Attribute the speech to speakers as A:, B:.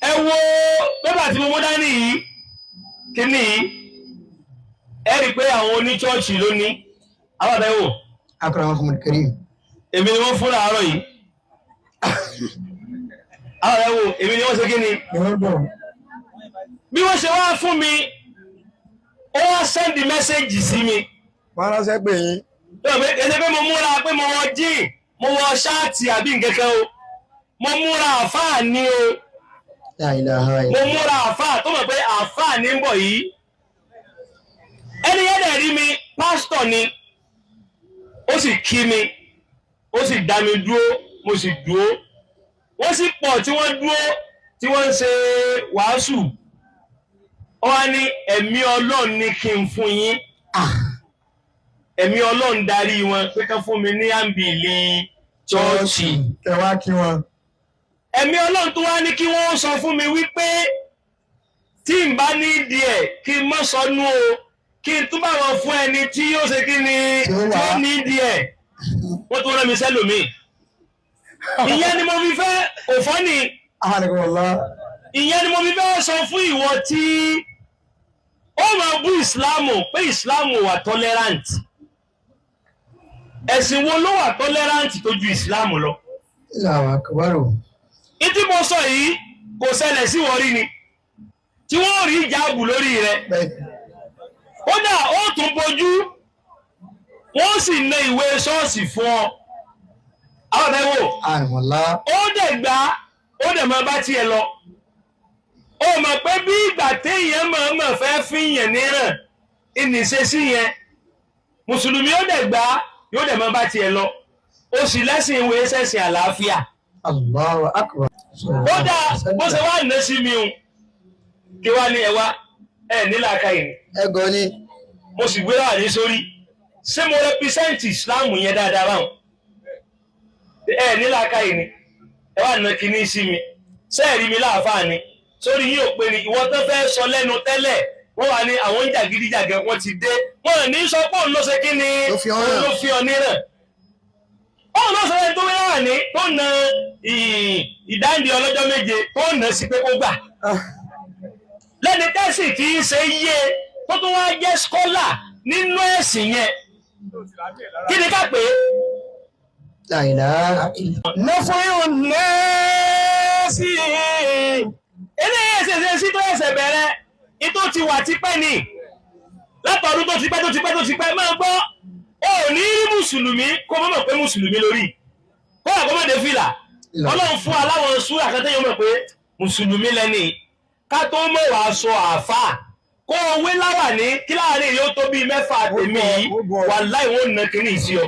A: Ẹ wo pépà tí mo mú dání yìí, kíní yìí, ẹ rí i pé àwọn oníṣọ́ọ̀ṣì ló ní àwọn àbẹ̀wò.
B: Akramakumul karim.
A: Èmi ni wọ́n fún láàárọ̀ yìí. Àwọn àbẹ̀wò, èmi ni wọ́n ṣe kí ni.
B: Ni wọ́n bọ̀.
A: Bí wọ́n ṣe wá fún mi, ó wá send message sí mi.
B: Wọ́n ránṣẹ́ pé yín.
A: Ẹsẹ̀ pé mo múra pé mo wọ jean, mo wọ shirt àbí nǹkankan o, mo múra àfáà ní o.
B: La ilaha
A: Mo
B: illallah.
A: múra àfáà tó mọ̀ pé àfáà ní ń bọ̀ yìí. Ẹni yẹn dẹ̀ rí mi, pásítọ̀ ni, ó sì kí mi, ó sì dá mi dúró, mo sì dúró. Wọ́n sì pọ̀ tí wọ́n dúró tí wọ́n ń ṣe wàásù. Ó wá ní ẹ̀mí Ọlọ́run ní kí n fún yín. Ẹ̀mí Ọlọ́run darí wọn pé ká fún mi ní handbill chọ́ọ̀chì.
B: Kẹ wá kí wọn.
A: Ẹ̀mí Ọlọ́run tó wá ní kí wọ́n sọ fún mi wípé tí n bá ní díẹ̀, kí n má sọnù o, kí n tún bá wọn fún ẹni tí yóò ṣe kí ni.
B: Tí ó
A: Tí
B: wà.
A: ó ní díẹ̀. Wọ́n tún rán mi sẹ́lòmíì. Ìyẹn ni mo fi fẹ́ òfò ni.
B: Ahanakumullah.
A: Ìyẹn ni mo fi fẹ́ sọ fún ìwọ tí ó máa bú Ìsìláàmù pé Ìsìláàmù wà tolerant. Ẹ̀sìn wo ló wà tolerant tó ju Ìsìláàmù lọ?
B: Allahu akbar.
A: Ìtí mo sọ yìí, kò ṣẹlẹ̀ sí wọ́n rí ni tí wọ́n rí ìjáàbù lórí rẹ̀?
B: Bẹ́ẹ̀.
A: Kódà ó tún bojú, wọ́n sì na ìwé ṣọ́ọ̀ṣì fún ọ. Àwọn ọ̀tá ìwò.
B: Ahanakumullah.
A: Ó dẹ̀ gbá, ó dẹ̀ máa bá tiẹ̀ lọ. Ó mọ̀ pé bí ìgbà téèyàn mọ̀ọ́mọ̀ fẹ́ fìyàn níràn ìníṣesí yẹn, mùsùlùmí ó dẹ̀ gbá, yóò dẹ̀ máa bá tiẹ̀ lọ. Ó sì lẹ́sìn ìwé sẹ̀sìn àlàáfíà.
B: Allahu akbar.
A: Kódà bó ṣe wá ná sí mi o, kí wá ní ẹwà ẹ nílàáká yìí ni.
B: Ẹgọ ni.
A: Mo sì gbé láàrin sórí. Ṣé mo represent Islam yẹn dáadáa báwọn? Ẹ nílàáká yìí ni, ẹ wá ná kíní sí mi. Ṣé ẹ rí mi láàfáà ni? Sórí yìí ò pé ni. Ìwọ tó fẹ́ sọ lẹ́nu tẹ́lẹ̀, wọ́n wà ní àwọn ń jàgídíjàgẹ, wọ́n ti dé. Wọ́n ní sọ pé òun ló ṣe kí ni.
B: Ló fi ọ́ hàn.
A: Òun ló fi ọ níràn, òun ló sọ ẹni tó wí láàní tó na ìdáǹdè ọlọ́jọ́ 7 tó nà sí pé kó gbà lẹ́ni tẹ́sì tí í ṣe yé, tó tún wá jẹ́ scholar nínú ẹ̀sìn yẹn. Kí ni ká pè é?
B: La ilaha illallah.
A: Nọ́fún nẹ́ẹ̀sì eléyìí ẹ̀sẹ̀ sí tó ẹ̀sẹ̀ bẹ̀rẹ̀, ìtò ti wà tipẹ́ ni, látọ̀dún tó ti pẹ́, tó ti pẹ́, tó ti pẹ́. Máa gbọ́, ó ní rí mùsùlùmí kó mọ̀ pé mùsùlùmí lórí kó wà kó má dé fìlà. Ọlọ́run fún aláwọ̀ súrà kan tẹ́yọ̀ mọ̀ pé mùsùlùmí lẹ́ni. Ká tó mọ̀ wàá sọ àáfàá kó o wé láwà ní kí láàrin yóò tó bíi 6 tèmi yìí, wàláì, wọ́n nà kíní sí ọ.